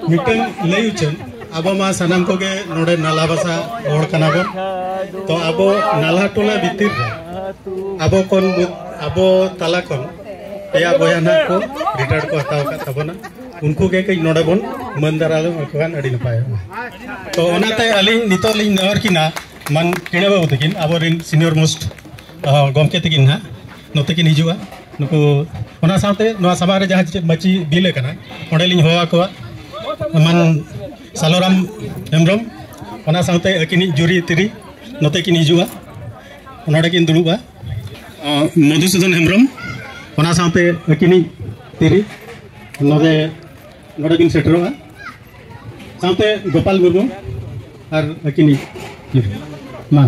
ᱢᱤᱫᱴᱟᱝ ᱞᱟᱹᱭ ᱩᱪᱟᱹᱲ, ᱟᱵᱚ ᱢᱟ ᱥᱟᱱᱟᱢ ᱠᱚᱜᱮ ᱱᱚᱰᱮ ᱱᱟᱞᱦᱟ ᱵᱷᱟᱥᱟ ᱦᱚᱲ ᱠᱟᱱᱟ ᱵᱚᱱ᱾ ᱛᱚ ᱟᱵᱚ ᱱᱟᱞᱦᱟ ᱴᱚᱞᱟ ᱵᱷᱤᱛᱤᱨ ᱨᱮ ᱟᱵᱚ ᱠᱷᱚᱱ, ᱟᱵᱚ ᱛᱟᱞᱟ ᱠᱷᱚᱱ ᱯᱮᱭᱟ ᱵᱚᱭᱦᱟ ᱱᱟᱜ ᱠᱚ ᱨᱤᱴᱟᱭᱟᱨᱰ ᱠᱚ ᱦᱟᱛᱟᱣ ᱟᱠᱟᱫ ᱛᱟᱵᱚᱱᱟ᱾ ᱩᱱᱠᱩ ᱜᱮ ᱠᱟᱹᱡ ᱱᱚᱰᱮ ᱵᱚᱱ ᱢᱟᱹᱱ ᱫᱟᱨᱟᱢ ᱞᱮᱠᱚ ᱠᱷᱟᱱ ᱟᱹᱰᱤ ᱱᱟᱯᱟᱭᱚᱜᱼᱟ᱾ ᱛᱚ ᱚᱱᱟᱛᱮ ᱟᱹᱞᱤᱧ ᱱᱤᱛᱚᱜ ᱞᱤᱧ ᱱᱮᱦᱚᱨ ᱠᱤᱱᱟ, ᱢᱟᱱ ᱠᱤᱬᱟᱹ ᱵᱟᱹᱵᱩ ᱛᱟᱹᱠᱤᱱ, ᱟᱵᱚᱨᱮᱱ ᱥᱤᱱᱤᱭᱚᱨ ᱢᱳᱥᱴ ᱜᱚᱢᱠᱮ ᱛᱟᱹᱠᱤᱱ ᱱᱟᱦᱟᱜ ᱱᱚᱛᱮ ᱠᱤᱱ ᱦᱤᱡᱩᱜᱼᱟ᱾ ᱱᱩᱠᱩ, ᱚᱱᱟ ᱥᱟᱶᱛᱮ ᱱᱚᱣᱟ ᱥᱟᱢᱟᱝ ᱨᱮ ᱡᱟᱦᱟᱸ ᱪᱮᱫ ᱢᱟᱹᱪᱤ ᱵᱤᱞ ᱟᱠᱟᱱᱟ, ᱚᱸᱰᱮ ᱞᱤᱧ ᱦᱚᱦᱚ ᱟᱠᱚᱣᱟ, ᱢᱟᱱ ᱥᱟᱞᱚᱨᱟᱢ ᱦᱮᱢᱵᱨᱚᱢ, ᱚᱱᱟ ᱥᱟᱶᱛᱮ ᱟᱹᱠᱤᱱᱤᱡ ᱡᱩᱨᱤ ᱛᱤᱨᱤ ᱱᱚᱛᱮ ᱠᱤᱱ ᱦᱤᱡᱩᱜᱼᱟ, ᱱᱚᱰᱮ ᱠᱤᱱ ᱫᱩᱲᱩᱵᱼᱟ᱾ ᱟᱸ, ᱢᱚᱫᱷᱩᱥᱩᱫᱚᱱ ᱦᱮᱢᱵᱨᱚᱢ, ᱚᱱᱟ ᱥᱟᱶᱛᱮ ᱟᱹᱠᱤᱱᱤᱡ ᱛᱤᱨᱤ ᱱᱚᱰᱮ, ᱱᱚᱰᱮ ᱠᱤᱱ ᱥᱮᱴᱮᱨᱚᱜᱼᱟ, ᱥᱟᱶᱛᱮ ᱜᱳᱯᱟᱞ ᱢᱩᱨᱢᱩ ᱟᱨ ᱟᱹᱠᱤᱱᱤᱡ ᱛᱤᱨᱤ᱾ ᱢᱟ,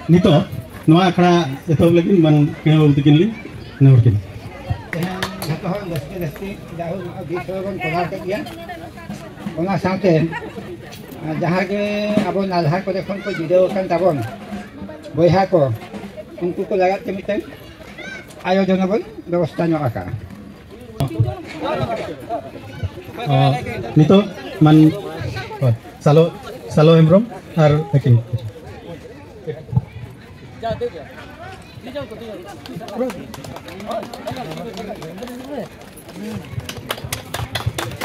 ᱱᱤᱛᱚᱜ ᱱᱚᱣᱟ ᱟᱠᱷᱲᱟ ᱮᱛᱚᱦᱚᱵ ᱞᱟᱹᱜᱤᱫ ᱢᱟᱱ ᱠᱤᱬᱟᱹ ᱵᱟᱹᱵᱩ ᱛᱟᱹᱠᱤᱱ ᱞᱤᱧ ᱱᱮᱦᱚᱨ ᱠᱤᱱᱟ᱾ ᱛᱮᱦᱮᱧ ᱡᱷᱚᱛᱚ ᱦᱚᱲ ᱡᱟᱹᱥᱛᱤ ᱡᱟᱹᱥᱛᱤ ᱡᱟᱭᱦᱳᱠ ᱱᱚᱣᱟ ᱵᱤᱥ ᱦᱚᱲ ᱵᱚᱱ ᱠᱚᱨᱟᱣ ᱠᱮᱫ ᱜᱮᱭᱟ᱾ ᱚᱱᱟ ᱥᱟᱶᱛᱮ ᱡᱟᱦᱟᱸ ᱜᱮ ᱟᱵᱚ ᱱᱟᱞᱦᱟ ᱠᱚᱨᱮ ᱠᱷᱚᱱ ᱠᱚ ᱡᱤᱨᱟᱹᱣ ᱟᱠᱟᱱ ᱛᱟᱵᱚᱱ ᱵᱚᱭᱦᱟ ᱠᱚ, ᱩᱱᱠᱩ ᱠᱚ ᱞᱟᱹᱜᱤᱫ ᱛᱮ ᱢᱤᱫᱴᱮᱱ ᱟᱭᱳᱡᱚᱱ ᱵᱚᱱ ᱵᱮᱵᱚᱥᱛᱷᱟ ᱧᱚᱜ ᱟᱠᱟᱫᱼᱟ᱾ ᱚ, ᱱᱤᱛᱚᱜ ᱢᱟᱱ, ᱚ, ᱥᱟᱞᱚ, ᱥᱟᱞᱚ ᱦᱮᱢᱵᱨᱚᱢ ᱟᱨ ᱟᱹᱠᱤᱱ᱾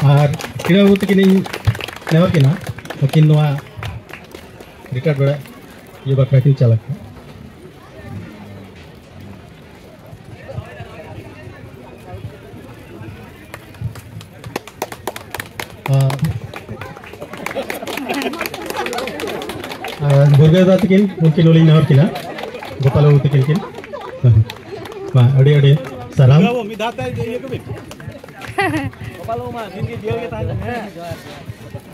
ᱟᱨ ᱠᱤᱬᱟᱹ ᱵᱟᱹᱵᱩ ᱛᱟᱹᱠᱤᱱᱤᱧ ᱱᱮᱦᱚᱨ ᱠᱤᱱᱟ, ᱟᱹᱠᱤᱱ ᱱᱚᱣᱟ ᱨᱤᱴᱟᱭᱟᱨᱰ ᱵᱮᱲᱟ ᱤᱭᱟᱹ ᱵᱟᱠᱷᱨᱟ ᱠᱤᱱ ᱪᱟᱞᱟᱜ ᱠᱟᱱᱟ᱾ ᱟᱨ, ᱟᱨ ᱫᱩᱨᱜᱟᱹ ᱫᱟ ᱛᱟᱹᱠᱤᱱ, ᱩᱱᱠᱤᱱ ᱦᱚᱸᱞᱤᱧ ᱱᱮᱦᱚᱨ ᱠᱤᱱᱟ, ᱜᱳᱯᱟᱞ ᱵᱟᱹᱵᱩ ᱛᱟᱹᱠᱤᱱ ᱠᱤᱱ᱾ ᱢᱟ, ᱟᱹᱰᱤ ᱟᱹᱰᱤ ᱥᱟᱨᱦᱟᱣ᱾ ᱢᱤᱫ ᱫᱷᱟᱣ ᱛᱮ ᱤᱭᱟᱹ ᱠᱚᱵᱤᱱ᱾ ᱜᱳᱯᱟᱞ ᱵᱟᱹᱵᱩ ᱢᱟ ᱫᱤᱱ ᱜᱮ ᱡᱤᱭᱟᱹᱲ ᱜᱮ ᱛᱟᱦᱮᱱ ᱠᱟᱱᱟ᱾ ᱦᱮᱸ᱾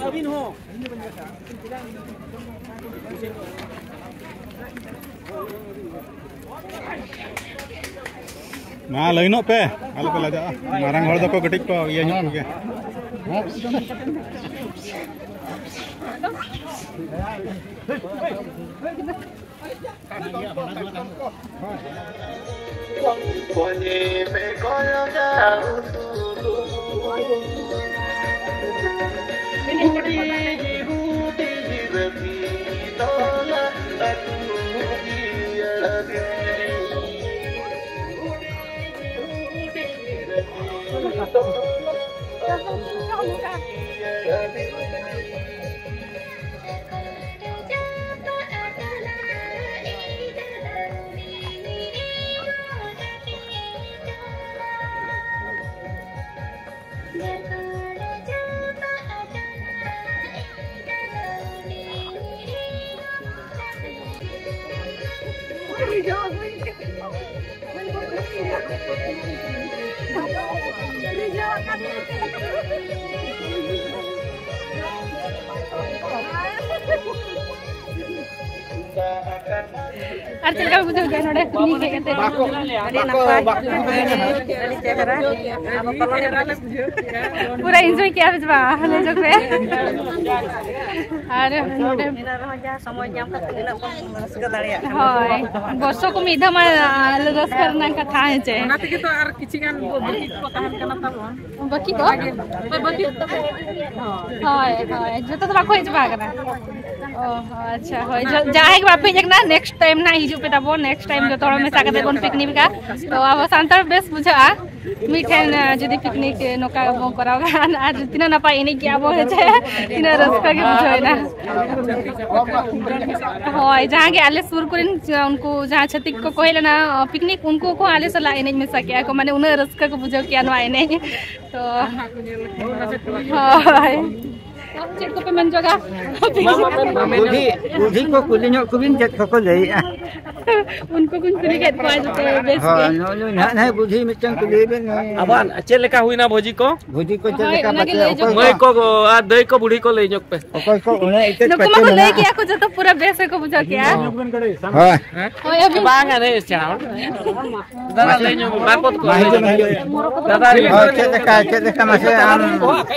ᱟᱹᱵᱤᱱ ᱦᱚᱸ᱾ ᱢᱟ, ᱞᱟᱹᱭᱤᱱᱚᱜ ᱯᱮ, ᱟᱞᱚ ᱯᱮ ᱞᱟᱡᱟᱜᱼᱟ᱾ ᱢᱟᱨᱟᱝ ᱦᱚᱲ ᱫᱚᱠᱚ ᱠᱟᱹᱴᱤᱡ ᱠᱚ ᱤᱭᱟᱹ ᱧᱚᱜ ᱠᱚᱜᱮ᱾ ᱟᱨ ᱪᱮᱫ ᱞᱮᱠᱟ ᱯᱮ ᱵᱩᱡᱷᱟᱹᱣ ᱠᱮᱫᱟ ᱱᱚᱰᱮ picnic ᱦᱮᱡ ᱠᱟᱛᱮ? ᱟᱹᱰᱤ ᱱᱟᱯᱟᱭ, ᱟᱹᱰᱤ ᱪᱮᱦᱨᱟ᱾ ᱟᱫᱚ ᱯᱟᱞᱚᱱ ᱯᱩᱨᱟᱹ enjoy ᱠᱮᱜᱼᱟ ᱯᱮ ᱥᱮ ᱵᱟᱝ? ᱞᱟᱹᱭ ᱧᱚᱜ ᱯᱮ᱾ ᱟᱨ ᱱᱚᱰᱮ ᱢᱮᱱᱟᱜ ᱨᱮᱦᱚᱸ ᱡᱟᱦᱟᱸ ᱥᱚᱢᱚᱭ ᱧᱟᱢ ᱠᱟᱛᱮ ᱩᱱᱟᱹᱜ ᱵᱚᱱ ᱨᱟᱹᱥᱠᱟᱹ ᱫᱟᱲᱮᱭᱟᱜ ᱠᱟᱱᱟ᱾ ᱦᱳᱭ, ᱵᱚᱨᱥᱚ ᱠᱚ ᱢᱤᱫ ᱫᱷᱟᱣ ᱢᱟ ᱨᱟᱹᱥᱠᱟᱹ ᱨᱮᱱᱟᱜ ᱠᱟᱛᱷᱟ, ᱦᱮᱸ ᱪᱮ? ᱚᱱᱟ ᱛᱮᱜᱮ ᱛᱚ ᱟᱨ ᱠᱤᱪᱷᱤ ᱜᱟᱱ ᱵᱟᱹᱠᱤ ᱠᱚ ᱛᱟᱦᱮᱱ ᱠᱟᱱᱟ ᱛᱟᱵᱚᱱ᱾ ᱵᱟᱹᱠᱤ ᱠᱚ? ᱦᱳᱭ, ᱵᱟᱹᱠᱤ᱾ ᱦᱳᱭ, ᱦᱳᱭ, ᱡᱚᱛᱚ ᱫᱚ ᱵᱟᱠᱚ ᱦᱮᱡ ᱪᱟᱵᱟ ᱟᱠᱟᱱᱟ᱾ ᱚ, ᱟᱪᱪᱷᱟ, ᱦᱳᱭ, ᱡᱟ-, ᱡᱟᱦᱟᱸᱭ ᱜᱮ ᱵᱟᱯᱮ ᱦᱮᱡ ᱟᱠᱟᱱᱟ, next time ᱱᱟᱜ ᱦᱤᱡᱩᱜ ᱯᱮ ᱛᱟᱵᱚᱱ, next time ᱡᱚᱛᱚ ᱦᱚᱲ ᱢᱮᱥᱟ ᱠᱟᱛᱮ ᱵᱚᱱ picnic ᱟ᱾ ᱛᱚ ᱟᱵᱚ ᱥᱟᱱᱛᱟᱲ ᱵᱮᱥ ᱵᱩᱡᱷᱟᱹᱜᱼᱟ ᱢᱤᱫᱴᱷᱮᱱ, ᱟᱸ, ᱡᱩᱫᱤ picnic ᱱᱚᱝᱠᱟ ᱵᱚᱱ ᱠᱚᱨᱟᱣ ᱠᱷᱟᱱ, ᱟᱨ ᱛᱤᱱᱟᱹᱜ ᱱᱟᱯᱟᱭ ᱮᱱᱮᱡ ᱠᱮᱜᱼᱟ ᱵᱚ, ᱦᱮᱸ ᱪᱮ? ᱛᱤᱱᱟᱹᱜ ᱨᱟᱹᱥᱠᱟᱹ ᱜᱮ ᱵᱩᱡᱷᱟᱹᱣ ᱮᱱᱟ᱾ ᱦᱳᱭ, ᱡᱟᱦᱟᱸ ᱜᱮ ᱟᱞᱮ ᱥᱩᱨ ᱠᱚᱨᱮᱱ, ᱩᱱᱠᱩ ᱡᱟᱦᱟᱸ ᱪᱷᱟᱹᱛᱤᱠ ᱠᱚᱠᱚ ᱦᱮᱡ ᱞᱮᱱᱟ, ᱯᱤᱠᱱᱤᱠ, ᱩᱱᱠᱩ ᱠᱚᱦᱚᱸ ᱟᱞᱮ ᱥᱟᱞᱟᱜ ᱮᱱᱮᱡ ᱢᱮᱥᱟ ᱠᱮᱜᱼᱟ ᱠᱚ, ᱢᱟᱱᱮ ᱩᱱᱟᱹᱜ ᱨᱟᱹᱥᱠᱟᱹ ᱠᱚ ᱵᱩᱡᱷᱟᱹᱣ ᱠᱮᱜᱼᱟ ᱱᱚᱣᱟ ᱮᱱᱮᱡ᱾ ᱛᱚ, ᱦᱳᱭ᱾ ᱪᱮᱫ ᱠᱚᱯᱮ ᱢᱮᱱ ᱡᱚᱜᱟ? ᱵᱩᱰᱷᱤ, ᱵᱩᱰᱷᱤ ᱠᱚ ᱠᱩᱞᱤ ᱧᱚᱜ ᱠᱚᱵᱤᱱ, ᱪᱮᱫ ᱠᱚᱠᱚ ᱞᱟᱹᱭᱮᱜᱼᱟ? ᱩᱱᱠᱩ ᱠᱚᱧ ᱠᱩᱞᱤ ᱠᱮᱫ ᱠᱚᱣᱟ ᱡᱚᱛᱚ ᱵᱮᱥ ᱜᱮ᱾ ᱦᱳᱭ, ᱱᱚᱜᱼᱚᱭ ᱱᱩᱭ ᱱᱟᱦᱟᱜ, ᱱᱟᱦᱟᱜ ᱵᱩᱰᱷᱤ ᱢᱤᱫᱴᱟᱝ ᱠᱩᱞᱤᱭᱮ ᱵᱮᱱ, ᱱᱩᱭ᱾ ᱟᱵᱟᱨ ᱪᱮᱫ ᱞᱮᱠᱟ ᱦᱩᱭᱱᱟ ᱵᱷᱳᱡᱤ ᱠᱚ? ᱵᱷᱳᱡᱤ ᱠᱚ ᱪᱮᱫ ᱦᱳᱭ, ᱞᱮᱠᱟ ᱚᱱᱟᱜᱮ ᱯᱟᱪᱮ ᱞᱟᱹᱭ ᱚᱠᱚᱭ ᱡᱚᱝ᱾ ᱠᱚ? ᱢᱟᱹᱭ ᱠᱚ ᱟᱨ ᱫᱟᱹᱭ ᱠᱚ, ᱵᱩᱰᱷᱤ ᱠᱚ ᱞᱟᱹᱭ ᱧᱚᱜ ᱯᱮ᱾ ᱚᱠᱚᱭ ᱠᱚ ᱚᱱᱮ ᱤᱛᱟᱹ ᱱᱩᱠᱩ ᱯᱟᱪᱮ ᱢᱟᱠᱚ ᱞᱟᱹᱭ ᱢᱮᱱᱟᱜᱼᱟ? ᱠᱮᱜᱼᱟ ᱠᱚ, ᱡᱚᱛᱚ ᱯᱩᱨᱟᱹ ᱵᱮᱥ ᱜᱮᱠᱚ ᱵᱩᱡᱷᱟᱹᱣ ᱠᱮᱜᱼᱟ᱾ ᱦᱳᱭ᱾ ᱦᱳᱭ, ᱟᱹᱵᱤᱱ? ᱵᱟᱝᱟ, ᱨᱮ, ᱥᱮᱬᱟ ᱦᱚᱲ᱾ ᱫᱟᱫᱟ, ᱞᱟᱹᱭ ᱧᱚᱜ ᱢᱮ, ᱵᱟᱨ ᱯᱚᱫ ᱠᱚ᱾ ᱢᱟ ᱦᱤᱡᱩᱜ ᱢᱮ, ᱦᱤᱡᱩᱜ ᱢᱮ᱾ ᱫᱟᱫᱟ, ᱦᱳᱭ, ᱪᱮᱫ ᱞᱮᱠᱟ, ᱪᱮᱫ ᱞᱮᱠᱟ ᱢᱟᱥᱮ ᱟᱢ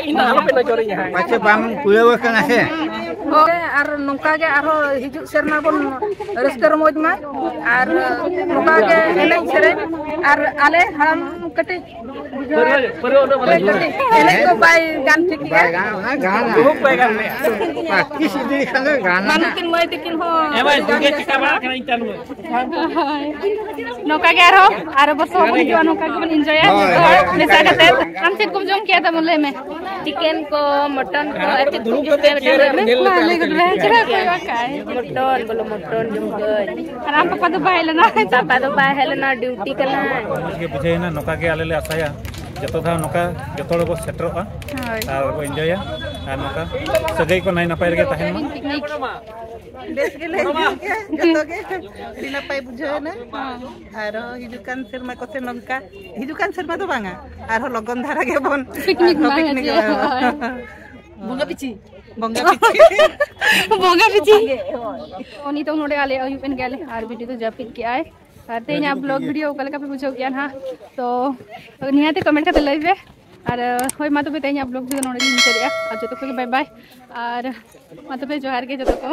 ᱤᱧ ᱫᱚ ᱟᱞᱚᱯᱮ ᱱᱚᱡᱚᱨᱤᱧᱟ ᱦᱟᱸᱜ᱾ ᱯᱟᱪᱮ ᱵᱟᱢ ᱠᱩᱲᱟᱹᱣ ᱟᱠᱟᱱᱟ ᱥᱮ? ᱦᱳᱭ, ᱟᱨ ᱱᱚᱝᱠᱟ ᱜᱮ ᱟᱨᱦᱚᱸ ᱦᱤᱡᱩᱜ ᱥᱮᱨᱢᱟ ᱵᱚᱱ ᱨᱟᱹᱥᱠᱟᱹ ᱨᱚᱢᱚᱡᱽ ᱢᱟ, ᱟᱨ ᱱᱚᱝᱠᱟ ᱜᱮ ᱮᱱᱮᱡ ᱥᱮᱨᱮᱧ, ᱟᱨ ᱟᱞᱮ ᱦᱟᱲᱟᱢ ᱠᱟᱹᱴᱤᱡ ᱮᱱᱮᱡ ᱠᱚ ᱵᱟᱭ ᱜᱟᱱ ᱴᱷᱤᱠ ᱠᱮᱜᱼᱟ᱾ ᱵᱟᱭ ᱜᱟᱱ, ᱚᱱᱟ ᱜᱟᱱᱟ᱾ ᱩᱦᱩᱠ ᱵᱟᱭ ᱜᱟᱱ ᱞᱮᱜᱼᱟ᱾ ᱯᱨᱮᱠᱴᱤᱥ ᱤᱫᱤ ᱞᱮᱠᱷᱟᱱ ᱫᱚ ᱜᱟᱱᱟ᱾ ᱢᱟᱱᱚᱛᱤᱱ ᱢᱟᱹᱭ ᱛᱟᱹᱠᱤᱱ ᱦᱚᱸ ᱮ ᱵᱷᱟᱭ, ᱟᱹᱰᱤ ᱜᱟᱱ ᱫᱩᱨᱜᱟᱹ ᱜᱮ ᱪᱤᱠᱟ ᱵᱟᱲᱟᱜ ᱠᱟᱱᱟ ᱤᱧ ᱛᱟᱭᱱᱚᱢ ᱨᱮ? ᱦᱳᱭ᱾ ᱱᱚᱝᱠᱟ ᱜᱮ ᱟᱨᱦᱚᱸ, ᱟᱨᱦᱚᱸ ᱵᱚᱪᱷᱚᱨ ᱵᱚᱱ ᱦᱤᱡᱩᱜᱼᱟ, ᱱᱚᱝᱠᱟ ᱜᱮᱵᱚᱱ ᱮᱱᱡᱚᱭᱟ ᱦᱳᱭ, ᱡᱚᱛᱚ ᱦᱚᱲ ᱦᱳᱭ, ᱢᱮᱥᱟ ᱚᱱᱠᱟ ᱜᱮ᱾ ᱠᱟᱛᱮ᱾ ᱟᱢ ᱪᱮᱫ ᱠᱚᱢ ᱡᱚᱢ ᱠᱮᱜᱼᱟ ᱛᱟᱢ ᱞᱟᱹᱭ ᱢᱮ? ᱪᱤᱠᱮᱱ ᱠᱚ, ᱢᱚᱴᱚᱱ ᱠᱚ, ᱟᱨ ᱪᱮᱫ ᱠᱚᱢ ᱡᱚᱢ ᱠᱮᱜᱼᱟ ᱢᱤᱫᱴᱟᱝ ᱞᱟᱹᱭ ᱢᱮ? ᱢᱟ ᱞᱟᱹᱭ ᱜᱚᱫ ᱢᱮ, ᱪᱮᱫ ᱠᱚ ᱵᱟᱠᱷᱟᱡ? ᱢᱚᱴᱚᱱ, ᱵᱚᱞᱮ ᱢᱚᱴᱚᱱ ᱡᱚᱢ ᱠᱟᱹᱧ᱾ ᱟᱨ ᱟᱢ ᱯᱟᱯᱟ ᱫᱚ ᱵᱟᱭ ᱦᱮᱡ ᱞᱮᱱᱟ? ᱯᱟᱯᱟ ᱫᱚ ᱵᱟᱭ ᱦᱮᱡ ᱞᱮᱱᱟ, ᱰᱤᱭᱩᱴᱤ ᱠᱟᱱᱟᱭ᱾ ᱢᱚᱡᱽ ᱜᱮ ᱵᱩᱡᱷᱟᱹᱣ ᱮᱱᱟ, ᱱᱚᱝᱠᱟ ᱜᱮ ᱟᱞᱮ ᱞᱮ ᱟᱥᱟᱭᱟ ᱡᱚᱛᱚ ᱫᱷᱟᱣ ᱱᱚᱝᱠᱟ ᱡᱚᱛᱚ ᱦᱚᱲ ᱵᱚ ᱥᱮᱴᱮᱨᱚᱜᱼᱟ᱾ ᱦᱳᱭ᱾ ᱟᱨ ᱵᱚ ᱮᱱᱡᱚᱭᱟ, ᱟᱨ ᱱᱚᱝᱠᱟ ᱥᱟᱹᱜᱟᱹᱭ ᱠᱚ ᱱᱟᱭ ᱱᱟᱯᱟᱭ ᱨᱮᱜᱮ ᱛᱟᱦᱮᱱ ᱢᱟ᱾ ᱵᱮᱥ ᱜᱮᱞᱮ ᱦᱤᱡᱩᱜ ᱜᱮᱭᱟ ᱡᱚᱛᱚ ᱜᱮ᱾ ᱟᱹᱰᱤ ᱱᱟᱯᱟᱭ ᱵᱩᱡᱷᱟᱹᱣ ᱮᱱᱟ᱾ ᱟᱨᱦᱚᱸ ᱦᱤᱡᱩᱜ ᱠᱟᱱ ᱥᱮᱨᱢᱟ ᱠᱚᱛᱮ ᱱᱚᱝᱠᱟ, ᱦᱤᱡᱩᱜ ᱠᱟᱱ ᱥᱮᱨᱢᱟ ᱫᱚ ᱵᱟᱝᱟ, ᱟᱨᱦᱚᱸ ᱞᱚᱜᱚᱱ ᱫᱷᱟᱨᱟ ᱜᱮᱵᱚᱱ ᱯᱤᱠᱱᱤᱠ ᱟᱨᱦᱚᱸ ᱢᱟ ᱯᱤᱠᱱᱤᱠ ᱦᱮᱸ, ᱦᱩᱭᱩᱜᱼᱟ᱾ ᱦᱳᱭ᱾ ᱵᱚᱸᱜᱟ ᱯᱤᱪᱷᱤ᱾ ᱵᱚᱸᱜᱟ ᱯᱤᱪᱷᱤ᱾ ᱵᱚᱸᱜᱟ ᱯᱤᱪᱷᱤ᱾ ᱛᱚ, ᱱᱤᱛᱚᱜ ᱱᱚᱰᱮ ᱟᱞᱮ ᱟᱹᱭᱩᱵ ᱮᱱ ᱜᱮᱭᱟᱞᱮ ᱟᱨ ᱵᱤᱴᱤ ᱫᱚ ᱡᱟᱹᱯᱤᱫ ᱠᱮᱜᱼᱟᱭ᱾ ᱟᱨ ᱛᱮᱦᱮᱧᱟᱜ ᱵᱞᱚᱜ ᱵᱷᱤᱰᱤᱭᱳ ᱚᱠᱟ ᱞᱮᱠᱟ ᱯᱮ ᱵᱩᱡᱷᱟᱹᱣ ᱠᱮᱜᱼᱟ ᱱᱟᱦᱟᱜ? ᱛᱚ, ᱱᱤᱦᱟᱹᱛ ᱠᱚᱢᱮᱱᱴ ᱠᱟᱛᱮ ᱞᱟᱹᱭ ᱯᱮ᱾ ᱟᱨ ᱦᱳᱭ, ᱢᱟ ᱛᱚᱵᱮ ᱛᱮᱦᱮᱧᱟᱜ ᱵᱞᱚᱜ ᱵᱷᱤᱰᱤᱭᱳ ᱱᱚᱰᱮ ᱜᱮᱞᱤᱧ ᱢᱩᱪᱟᱹᱫᱮᱜᱼᱟ᱾ ᱟᱨ ᱡᱚᱛᱚ ᱠᱚᱜᱮ ᱵᱟᱭ ᱵᱟᱭ᱾ ᱟᱨ ᱢᱟ ᱛᱚᱵᱮ ᱡᱚᱦᱟᱨ ᱜᱮ ᱡᱚᱛᱚ ᱠᱚ᱾